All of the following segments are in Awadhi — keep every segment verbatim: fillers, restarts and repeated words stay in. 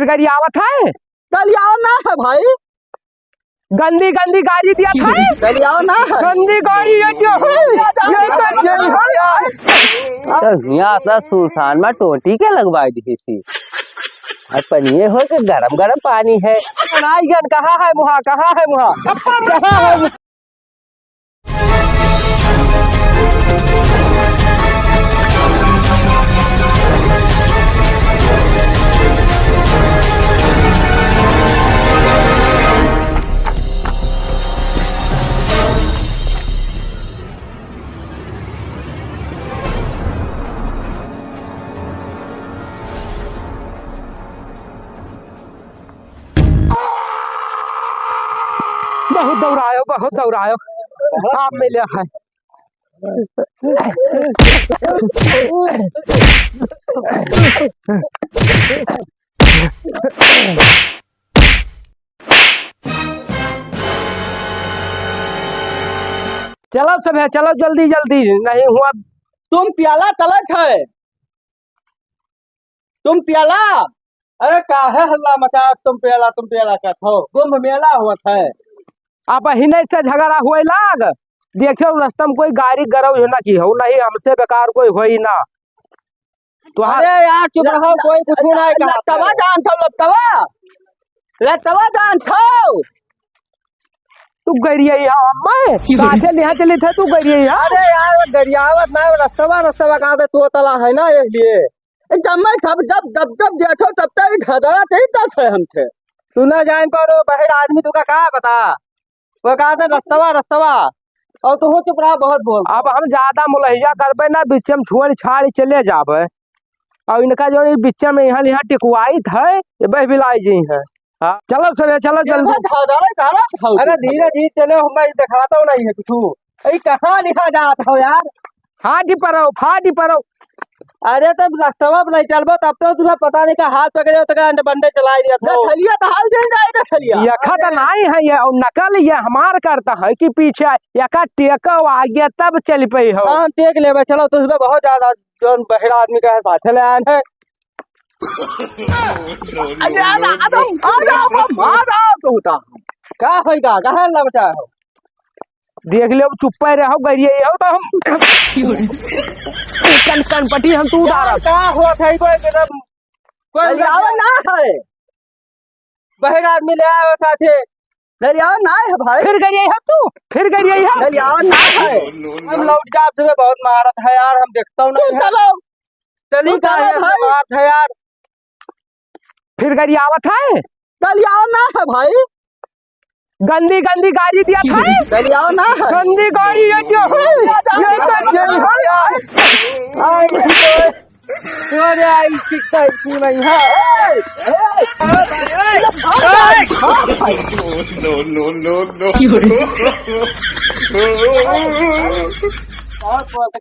गरियावत है? गरियावत ना है भाई। गंदी गंदी गारी दिया था। गरियावत ना है। गंदी गारी ये जो है, ये तो जो है। तो यहाँ इतना सुनसान में टोटी के लगवाई दी थी। अब पनिये हो कि गरम गरम पानी है। नाई गन कहाँ है मुहा, कहाँ है मुहा? कहाँ है मुहा? बहुत दौड़ायो, बहुत दौड़ायो, आप मिले है। चलो सब है, चलो जल्दी जल्दी, नहीं हुआ। तुम प्याला तलत है, तुम प्याला। अरे काहे हल्ला मचा, तुम प्याला, तुम प्याला कहत हो? कुंभ मेला होत है। आप ही नहीं से झगड़ा हुए लाग। देखियो रस्ता में कोई गारी गरौज ना की हो, नहीं हमसे बेकार कोई होई ना। तो हाँ। अरे यार चुप रहो, कोई कुछ नहीं कहा। लतवा जान था, लतवा। लतवा जान था। तू गरिया यहाँ, मैं साथे लिहा चली थे, तू गरिया यहाँ। अरे यार, वो गरियावत ना, वो रस्तवा, रस्तवा कहा थे, तू तला है ना, इसलिए। ए, जब मैं सब, जब, जब, जब देखो, तब तक ही घबरा थे, ही तब थे हम थे। सुना जान पर वो बहिर आदमी तुका का पता? वो कहा थे, रस्तवा, रस्तवा। और तू चुप रहा, बहुत बोल। अब हम ज्यादा मुलहिया करबे ना, बीच में छोड़ छाड़ चले जाबे। और इनका जो ई बीच में यहाँ, यहाँ टिकवाइत है, ये बह बिलाई जी हैं। हाँ, चलो सबे, चलो जल्दी। अरे धीरे धीरे चलो, हम भाई दिखाता हूँ नहीं है कुछ। अरे कहाँ लिखा जात हो यार? फाटी परो, फाटी परो। अरे तब रस्तवा पर नहीं चलबो, तब तो तुम्हें पता नहीं का हाथ पकड़े हो, तो का अंडे बंडे चला दिया था। नथलिया तो हाल दिन जाए नथलिया। ये खा तो नहीं है, ये और नकल ये हमार करता है कि पीछे ये का टेको आगे तब चल पई हो। हाँ, हम टेक लेबे, चलो, तो उसमें बहुत ज्यादा जौन बहिरा आदमी का है साथे ले आए हैं। अरे, आ जा, आ जा, आ जा, आ जा, आ जा, तो होता। का होई का? काहे लपटा हो? देख ले, अब चुप्पे रहो, गरिया हो तो हम कन-, कनपटी हम तू उड़ा रहा। का हुआ था, कोई एकदम, कोई गरियावा ना है। बहिर आदमी ले आयो साथे। गरियावा ना है भाई। फिर गरिया हो तू, फिर गरिया हो। गरियावा ना है। हम लौट जा, आप सबे बहुत मारत है यार, हम देखता हूँ तू नहीं है। चलो। चली तू का चलो है, भाई। मारत है यार। फिर गरियावत है। गरियावा ना है भाई। गंदी गंदी गारी दिया था। गरियावा ना है। गंदी गारी ये जो है, ये तो जो है। आई, अरे आई, चिकन की नहीं है। No, no, no, no।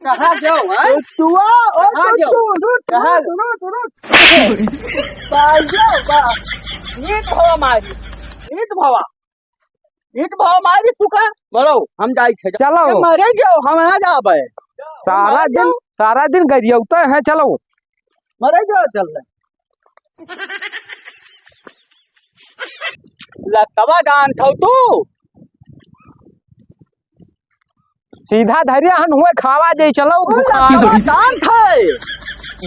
कहाँ जाओ, हाँ? ओ तुआ, ओ कहाँ जाओ? तू, रुक, कहाँ रुक, रुक, रुक। बा, यो, बा। नीत भवा मारी, नीत भवा। नीत भवा मारी तू का? मरो, हम जाई थे। चलो। ए, मरे जाओ, हम ना जाबे। सारा दिन, सारा दिन गरियौते हैं, चलो। मरे जाओ, चल रहे। लतवा जान थौ तू। सीधा धरिया हन हुए खावा जाई, चलो। उ भुखान। लतवा जान थै।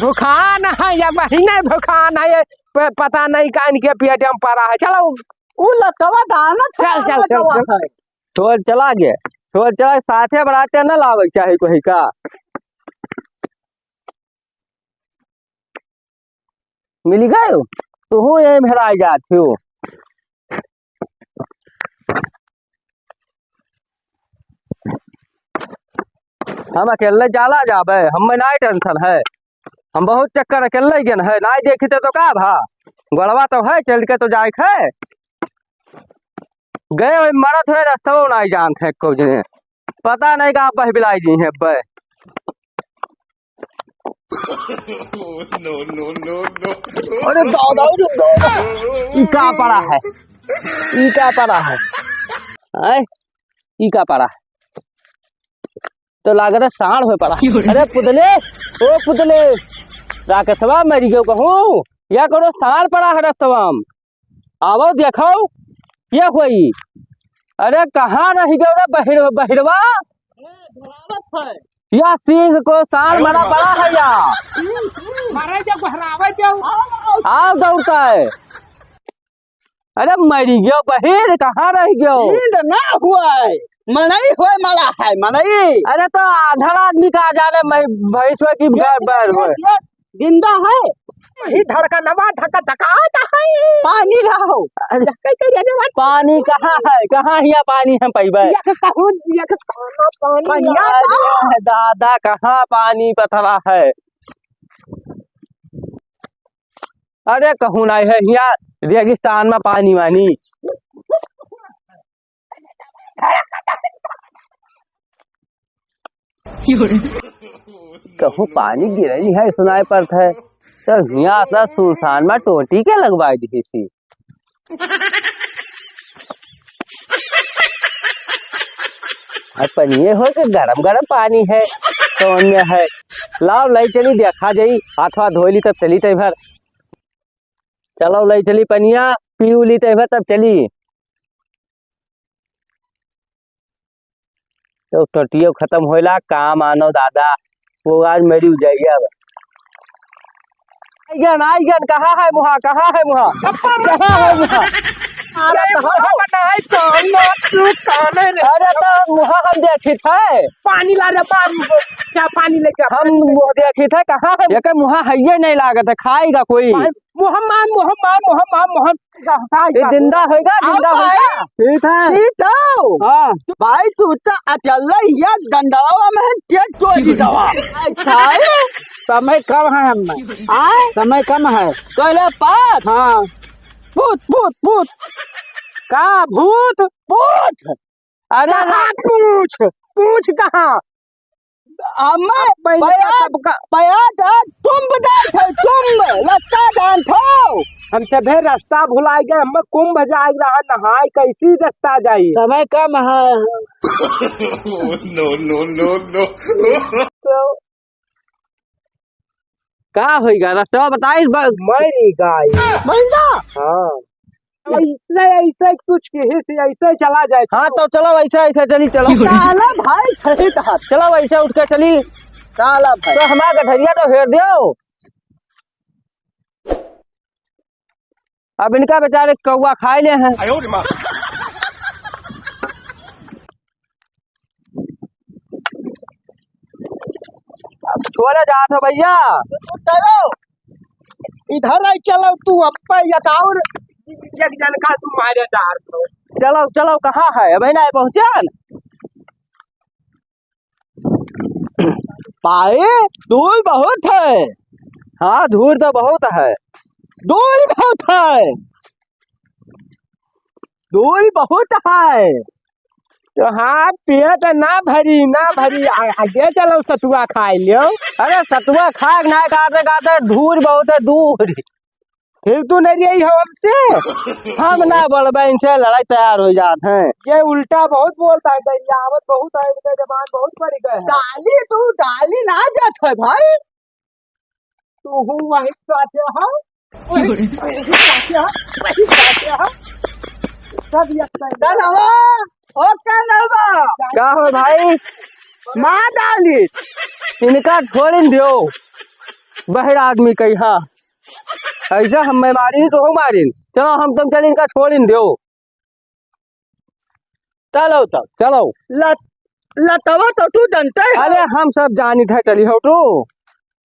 भुखान है या महीने भुखान है, ये प-, पता नहीं का इनके पेट में पड़ा है। चलो। उ लतवा जान थै, चल, चल, चल, लतवा चल। है। छोड़ चला गया, छोड़ चला, साथे बराते न लावे के चाही कोई का। मिल गयो? तोहू यही में हेराई जात हो। हम अकेले जाला जाबे, हमें नाई tension है। हम बहुत चक्कर अकेले गेन है, नाई देखते तो का भा? गोड़वा तो है, चल के तो जाए है। गए हुए मरत हुए रस्तवा नाई जानत है कुछ ने। पता नहीं कहाँ बह बिलाई जी हैं बह। No, no, no, no। अरे दादा, अरे दादा। ई का पड़ा है? ई का पड़ा है? हैं? ई का पड़ा है? तो लाग रहा साँड़ होए पड़ा। अरे पुतले, ओ पुतले, राकेशवा मरी गयो कहूँ। या करो साँड़ पड़ा है रस्तवा में। आवो देखो, के होई? अरे कहाँ रहि गयो रे बहिर-, बहिरवा? ए, धरावत है। या सिंह को साँड़ मरा पड़ा है या। मारे जो गोहरावे जो। आओ दौड़ता है। अरे मरि गयो बहिर, कहाँ रहि गयो? नींद ना हुआ है, मनई होए मला है, मनई। अरे तो आधड़ आदमी का जाने, मैं भैंस होए कि बैल होए। जिंदा है। वही धड़कनवा धक धकात है। पानी लाओ। अरे, धक के रहने वाला पानी कहाँ है? कहाँ हिया पानी हम पइबे? या के कहूँ, या के खाना पानी पनिया लाओ। दादा, कहाँ पानी पथरा है? अरे, कहूँ नाहीं है हिया रेगिस्तान में पानी वानी। कहूँ पानी गिरे नहीं है, सुनाई पड़त है। तो हियाँ इतना सुनसान में टोटी के लगवाई दी थी। अब पनिये हो कि गरम गरम पानी है, कौन में है? लाओ, लई चली, देखा जाई, हाथ वाथ धोई ली, तब चली तई भर। चलो, लई चली पनिया, पी ली तई भर, तब चली। तो टटियो खतम होइला, काम आनो दादा, वो आज मरी जाइए अब। आइगन, आइगन, कहाँ है मुहा, कहाँ है मुहा, कहाँ है मुहा? अरे तो मुहा बनाए, कौन ना तू, कौन है रे? अरे तो मुहा हम देखित है। पानी ला रे, पानी, क्या पानी लेके आ? हम मुहा देखित है, कहाँ है? एकर मुहा हइये नहीं लागत है, खाएगा कोई? पानी, मुहा मान, मुहा मान, मुहा मान, मुहा ये जिंदा होइगा, जिंदा होइगा। ठीक है। ठीक हो। हाँ। भाई, तू तो अचल या डंडावा में है, के चोरी दवा। अच्छा है। समय कम है हम में। आय? समय कम है। कहले पात। हाँ। पूत, पूत, पूत। का भूत? पूत। अरे कहाँ पूछ? पूछ कहाँ? हमें अब मैं पया-, सबका पया डाल, तुम्ब डाल थे, तुम्ब, लत्ता डाल थो। हम सभे रस्ता भुलाइ गए, हमें कुंभ जाए रहा, नहाए कैसी रस्ता जाई? समय कम है। No, no, no, no। तो का होइगा? रस्तवा बताइस ब-, मरी गाय। मरी ना? हाँ। ऐसे, ऐसे कुछ किहे से ऐसे चला जाए। हाँ, तो चलो, ऐसे, ऐसे चली, चलो। साला भाई सही कहा। चलो, ऐसे उठ के चली। साला भाई। तो हमार गठरिया तो हेर दियो। अब इनका बेचारे कौआ खाए ले हैं। अब छोड़े जात हो भैया। चलो, इधर आई चलो तू, अब पे ये तो और एक जन का तू मारे जा रहे हो। चलो, चलो, कहाँ है? अबे ना पहुँचन। पाए, दूर बहुत है। हाँ, दूर तो बहुत है। दूर बहुत है। दूर बहुत है। तो हाँ, पेट ना भरी, ना भरी, आ-, आगे चलो, सतुआ खाए लियो। अरे, सतुआ खाए ना, खाते, खाते दूर बहुत है, दूर। फिर तू नहीं रही हो हमसे? हम ना बोलबे, इनसे लड़ाई तैयार हो जात हैं। ये उल्टा बहुत बोलता है, दरियावत बहुत है, इनके जबान बहुत बढ़ गए हैं। डाली तू, डाली ना जात है भाई। तू हूँ वही साथे हो, वही, वही साथे हो, वही साथे हो। सब ये करना। ओ, का नाम बा? का हो भाई? मार डाली। इनका छोड़िन दियो। बहिर आदमी कही, हाँ। ऐसा हम मैं मारिन तो हो मारिन। चलो, हम तुम चल इनका छोड़िन दियो। चलो तब, चलो। लत-, लतवा तो तू जानते है। अरे, हम सब जानित है, चली हो तू।